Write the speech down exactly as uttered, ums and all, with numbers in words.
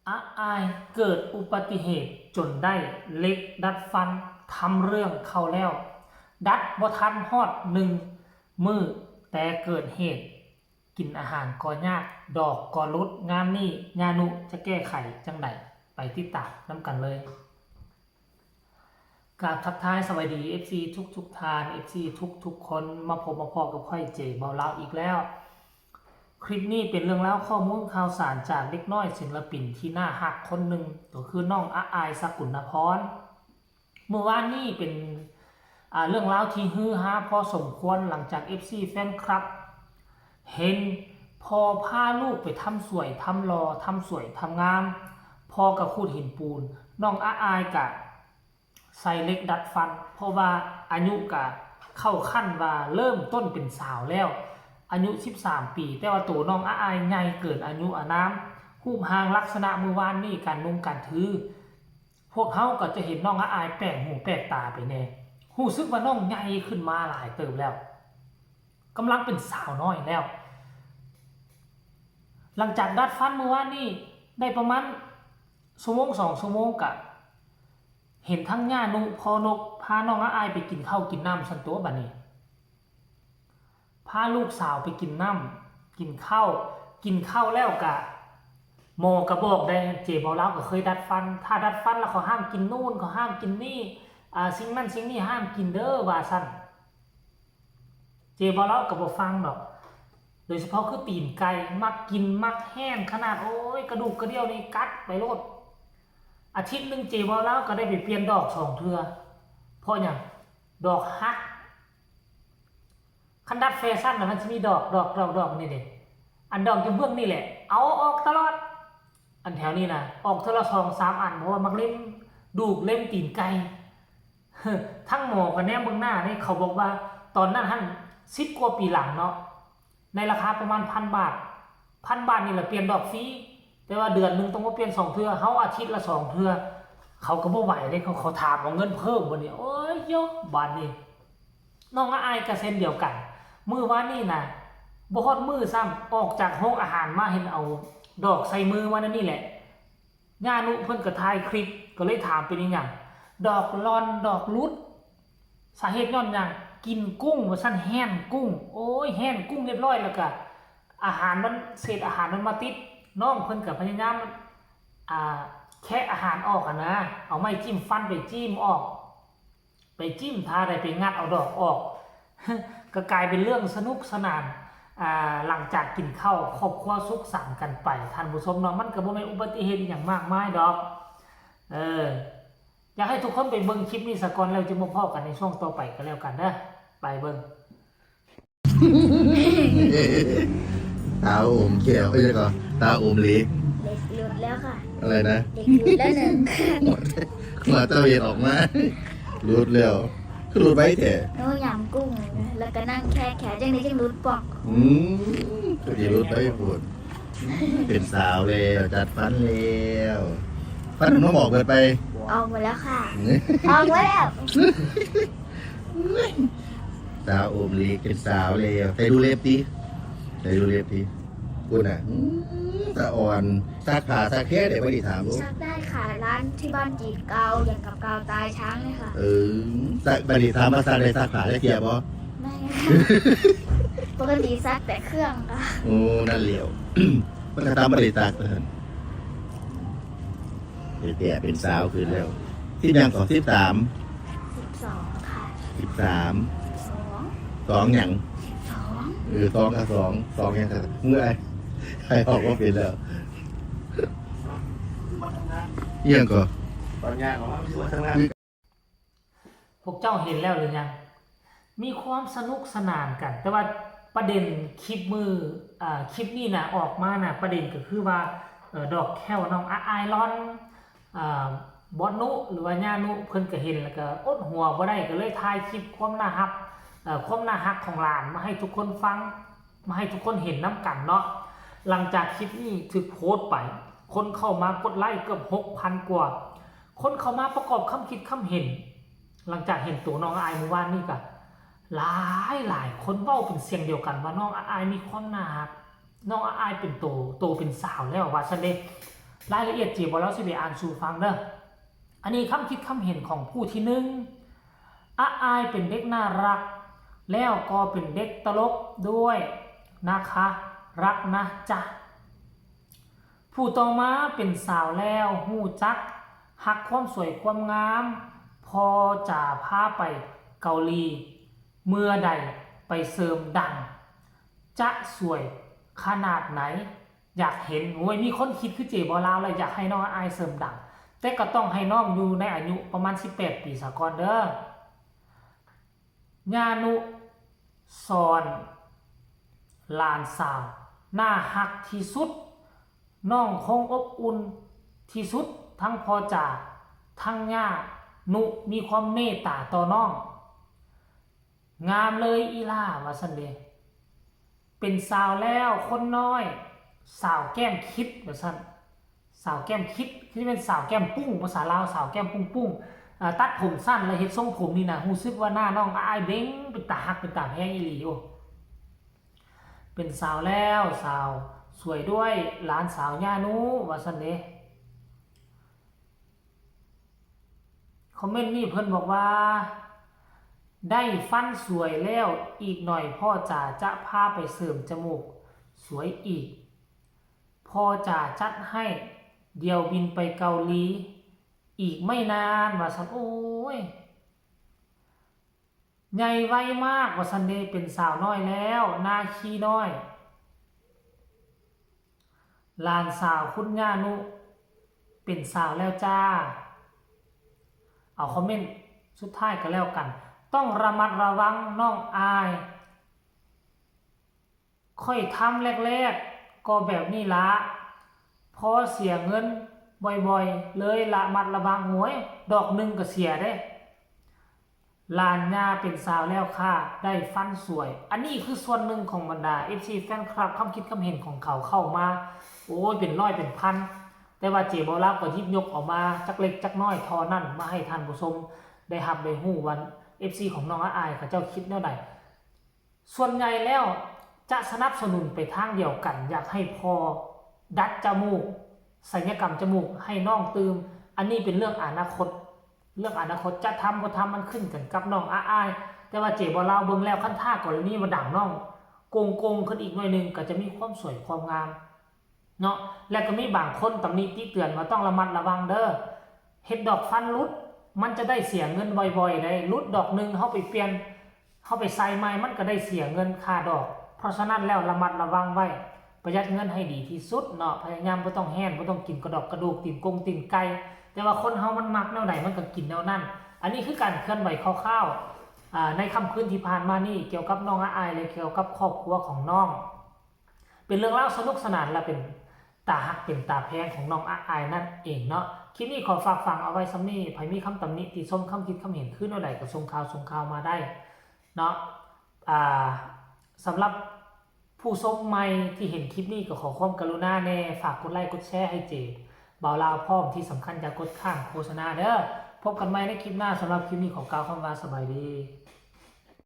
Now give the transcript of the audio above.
อาอายเกิดอุบัติเหตุจนได้เหล็กดัดฟันทำเรื่องเข้าแล้ว ดัดบ่ทันฮอดหนึ่งมื้อ แต่เกิดเหตุกินอาหารก็ยาก ดอกก็หลุด งานนี้ย่านุจะแก้ไขจั่งใด ไปติดตามนำกันเลย กราบทักทายสวัสดี เอฟซี ทุกๆท่าน เอฟซี ทุกๆคน มาพบมาพ้อกับข้อย เจ เบาลาวอีกแล้ว คลิปนี้เป็นเรื่องราวข้อมูลข่าวสารจากเด็กน้อยศิลปินที่น่าฮักคนหนึ่ง ก็คือน้องอาอาย สกุลนพร เมื่อวานนี้เป็น อ่า เรื่องราวที่ฮือฮาพอสมควร หลังจาก เอฟซี แฟนคลับ เห็นพ่อพาลูกไปทำสวยทำหล่อ ทำสวยทำงาม พ่อก็ขูดหินปูน น้องอาอายก็ใส่เหล็กดัดฟัน เพราะว่าอายุก็เข้าขั้นว่าเริ่มต้นเป็นสาวแล้ว อายุ สิบสาม ปี แต่ว่าตัวน้องอาอายใหญ่เกินอายุอานาม รูปร่างลักษณะเมื่อวานนี้ การนุ่งการถือ พวกเฮาก็จะเห็นน้องอาอายแปลกหูแปลกตาไปแน่ รู้สึกว่าน้องใหญ่ขึ้นมาหลายเติบแล้ว กำลังเป็นสาวน้อยแล้ว หลังจากดัดฟันเมื่อวานนี้ได้ประมาณชั่วโมงสองชั่วโมง ก็เห็นทั้งย่านุ พ่อนก พาน้องอาอายไปกินข้าวกินน้ำซั้นตั๊วบัดนี้ พาลูกสาวไปกินน้ำ กินข้าว กินข้าวแล้วก็ หมอก็บอกได้ เจ เบาลาวก็เคยดัดฟัน ถ้าดัดฟันแล้วเขาห้ามกินนู่น เขาห้ามกินนี่ อ่า สิ่งนั้นสิ่งนี้ห้ามกินเด้อ ว่าซั่น เจ เบาลาวก็บ่ฟังดอก โดยเฉพาะคือตีนไก่ มักกิน มักแห้งขนาด โอ้ย กระดูกกระเดี่ยวนี่กัดไปโลด อาทิตย์หนึ่ง เจ เบาลาวก็ได้ไปเปลี่ยนดอกสองเทื่อ เพราะหยัง ดอกหัก คันดัดแฟชั่นน่ะ มันสิมีดอก ดอก ดอก ดอกนี่เด้ อันดอกอยู่เบื้องนี่แหละ เอาออกตลอด อันแถวนี้นะ ออกเทื่อละสองสามอัน เพราะว่ามักเล็มดูกเล็มตีนไก่ ทั้งหมอก็แนมเบิ่งหน้านี่ เขาบอกว่าตอนนั้นหั่น สิบกว่าปีหลังเนาะ ในราคาประมาณพันบาท พันบาทนี่แหละเปลี่ยนดอกฟรี แต่ว่าเดือนหนึ่งต้องมาเปลี่ยนสองเทื่อ เฮาอาทิตย์ละสองเทื่อ เขาก็บ่ไหวเด้ เขา เขาถามเอาเงินเพิ่มบัดนี้ โอ้ยโย บาดนี้ น้องอาอายก็เช่นเดียวกัน มื้อวานนี้นะ บ่ฮอดมื้อซ้ำ ออกจากโรงอาหารมาเห็นเอาดอกใส่มือมานั่นนี่แหละ ย่านุเพิ่นก็ถ่ายคลิป ก็เลยถามเป็นอีหยัง ดอกหล่อน ดอกหลุด สาเหตุย้อนหยัง กินกุ้ง ว่าซั่น แห้นกุ้ง โอ้ย แห้นกุ้งเรียบร้อยแล้วก็ อาหารมัน เศษอาหารมันมาติด น้องเพิ่นก็พยายาม อ่า แคะอาหารออกหั้นนะ เอาไม้จิ้มฟันไปจิ้มออก ไปจิ้มท่าใด ไปงัดเอาดอกออก ก็กลายเป็นเรื่องสนุกสนาน อ่า หลังจากกินข้าว ครอบครัวสุขสันต์กันไป ท่านผู้ชมเนาะ มันก็บ่แม่นอุบัติเหตุอิหยังมากมายดอก เออ อยากให้ทุกคนไปเบิ่งคลิปนี้ซะก่อน แล้วจะมาพ้อกันในช่วงต่อไปก็แล้วกันเด้อ ไปเบิ่ง ตาอมแก้ว เอ้ย เดี๋ยวก่อน ตาอมเหล็ก เหล็กหลุดแล้วค่ะ อะไรนะ เหล็กหลุดแล้วหนึ่ง หัวเจ้าเห็นออกมา หลุดแล้ว คือหลุดไว้แท้ หนูยำกุ้ง แล้วก็นั่งแคะแคะจังได้จังหลุดปอก อืมก็จะหลุดไปพูด เป็นสาวแล้ว จัดฟันแล้ว ฟันหนุ่มน้องบอกเกิดไป ออกหมดแล้วค่ะ นี่ ออกหมดแล้ว สาวอมเหล็กเป็นสาวแล้ว แต่ดูเล็บดิแต่ดูเล็บดิคุณน่ะอืมสะอ่อนซักผ้าซักแค่เดี๋ยวไปถามลูก ซักได้ค่ะ ร้านที่บ้านจีบเกาอย่างกับเกาตายช้างเลยค่ะ เออซักไปถามมาซักได้ซักผ้าได้เทียบบ่ ไม่ ปกติซักแต่เครื่องค่ะ โอ้นั่นเหลียว มันก็ตามบริษัทเพิ่นเป็นแก่เป็นสาวขึ้นแล้วสิบยังก่อนสิบสาม สิบสองค่ะ สิบสาม สอง สองหยัง สอง เออสองกับสองสองหยังกับเมื่อไอ้ใครออกว่าเป็นแล้วอิหยังก่อน ตอนยากของเราคือว่าทั้งนั้น พวกเจ้าเห็นแล้วหรือยัง มีความสนุกสนานกัน แต่ว่าประเด็นคลิปมืออ่าคลิปนี้นะออกมานะประเด็นก็คือว่าเอ่อดอกแข้วน้องอาอายลอนอ่าบอสนุหรือว่าย่านุเพิ่นก็เห็นแล้วก็อดหัวบ่ได้ก็เลยถ่ายคลิปความน่าฮักเอ่อความน่าฮักของหลานมาให้ทุกคนฟัง มาให้ทุกคนเห็นนำกันเนาะ หลังจากคลิปนี้ถูกโพสต์ไป คนเข้ามากดไลค์เกือบหกพันกว่า คนเข้ามาประกอบคำคิดคำเห็น หลังจากเห็นตัวน้องอาอายเมื่อวานนี้ก็หลายหลายคนเว้าเป็นเสียงเดียวกันว่าน้องอาอายมีความน่าฮัก น้องอาอายเป็นโตโตเป็นสาวแล้วว่าซั่นเด้ รายละเอียดเจ๋บ่าวลาวสิไปอ่านสู่ฟังเด้อ อันนี้คำคิดคำเห็นของผู้ที่หนึ่ง อาอายเป็นเด็กน่ารัก แล้วก็เป็นเด็กตลกด้วยนะคะ รักนะจ๊ะ ผู้ต่อมาเป็นสาวแล้วฮู้จักฮักความสวยความงาม พอจะพาไปเกาหลี เมื่อใดไปเสริมดั้ง จะสวยขนาดไหน อยากเห็น โอ้ย มีคนคิดคือเจ๋บ่าวลาวเลย อยากให้น้องอาอายเสริมดั้ง แต่ก็ต้องให้น้องอยู่ในอายุประมาณสิบแปดปีสะก่อนเด้อ ญานุสอนหลานสาวน่าฮักที่สุด น้องคงอบอุ่นที่สุด ทั้งพ่อจ๋า ทั้งญานุมีความเมตตาต่อน้อง งามเลยอีหล่า ว่าซั่นเด้ เป็นสาวแล้วคนน้อย สาวแก้มคิด ว่าซั่น สาวแก้มคิด คือเป็นสาวแก้มปุ้ง ภาษาลาว สาวแก้มปุ้งๆ อ่า ตัดผมสั้นแล้วเฮ็ดทรงผมนี่นะ รู้สึกว่าหน้าน้องอาอายเบ่ง เป็นตาฮัก เป็นตาแพงอีหลี โอ้ เป็นสาวแล้ว สาวสวยด้วย หลานสาวญานุ ว่าซั่นเด้ คอมเมนต์นี่เพิ่นบอกว่า ได้ฟันสวยแล้ว อีกหน่อยพ่อจ๋าจะพาไปเสริมจมูกสวยอีก พ่อจ๋าจัดให้ เดี๋ยวบินไปเกาหลี อีกไม่นาน ว่าซั่น โอ้ย ใหญ่ไวมาก ว่าซั่นเด้ เป็นสาวน้อยแล้ว นาคีน้อย หลานสาวคุณญานุ เป็นสาวแล้วจ้า เอาคอมเมนต์สุดท้ายก็แล้วกัน ต้องระมัดระวังน้องอาย ค่อยทำแรกๆ ก็แบบนี้ละ พอเสียเงินบ่อยๆ เลยระมัดระวัง โอ้ย ดอกหนึ่งก็เสียเด้ หลานย่าเป็นสาวแล้วค่ะ ได้ฟันสวย อันนี้คือส่วนหนึ่งของบรรดา เอฟซี แฟนคลับ คำคิดคำเห็นของเขาเข้ามา โอ้ย เป็นร้อยเป็นพัน แต่ว่าเจ๋บ่าวลาวก็หยิบยกออกมาจักเล็กจักน้อยเท่านั้น มาให้ท่านผู้ชมได้รับได้รู้ว่า เอฟซี ของน้องอาอายเขาเจ้าคิดแนวใด ส่วนใหญ่แล้วจะสนับสนุนไปทางเดียวกัน อยากให้พ่อดัดจมูก ศัลยกรรมจมูกให้น้องตื่ม อันนี้เป็นเรื่องอนาคต เรื่องอนาคตจะทำบ่ทำมันขึ้นกันกับน้องอาอาย แต่ว่าเจ๋บ่าวลาวเบิ่งแล้ว คันถ้ากรณีว่าดั้งน้องโก่งๆ ขึ้นอีกหน่อยหนึ่ง ก็จะมีความสวยความงามเนาะ และก็มีบางคนตำหนิติเตือนว่าต้องระมัดระวังเด้อ เฮ็ดดอกฟันหลุด มันจะได้เสียเงินบ่อยๆ ได้ หลุดดอกหนึ่ง เฮาไปเปลี่ยน เฮาไปใส่ใหม่ มันก็ได้เสียเงินค่าดอก เพราะฉะนั้นแล้วระมัดระวังไว้ ประหยัดเงินให้ดีที่สุดเนาะ พยายามบ่ต้องแฮน บ่ต้องกินกระดอกกระดูก ตีนกงตีนไก่ แต่ว่าคนเฮามันมักแนวใดมันก็กินแนวนั้น อันนี้คือการเคลื่อนไหวคร่าวๆ อ่า ในค่ำคืนที่ผ่านมานี่ เกี่ยวกับน้องอาอาย และเกี่ยวกับครอบครัวของน้อง เป็นเรื่องราวสนุกสนาน และเป็นตาฮักเป็นตาแพงของน้องอาอายนั่นเองเนาะ คลิปนี้ขอฝากฝังเอาไว้ส่ำนี้ ไผมีคำตำหนิติชม คำคิดคำเห็นคือแนวใดก็ส่งข่าวส่งข่าวมาได้เนาะ อ่า สำหรับผู้ชมใหม่ที่เห็นคลิปนี้ก็ขอความกรุณาแน่ ฝากกดไลค์กดแชร์ให้เจ๋บ่าวลาวพร้อม ที่สำคัญอย่ากดข้ามโฆษณาเด้อ พบกันใหม่ในคลิปหน้า สำหรับคลิปนี้ขอกล่าวคำว่าสบายดี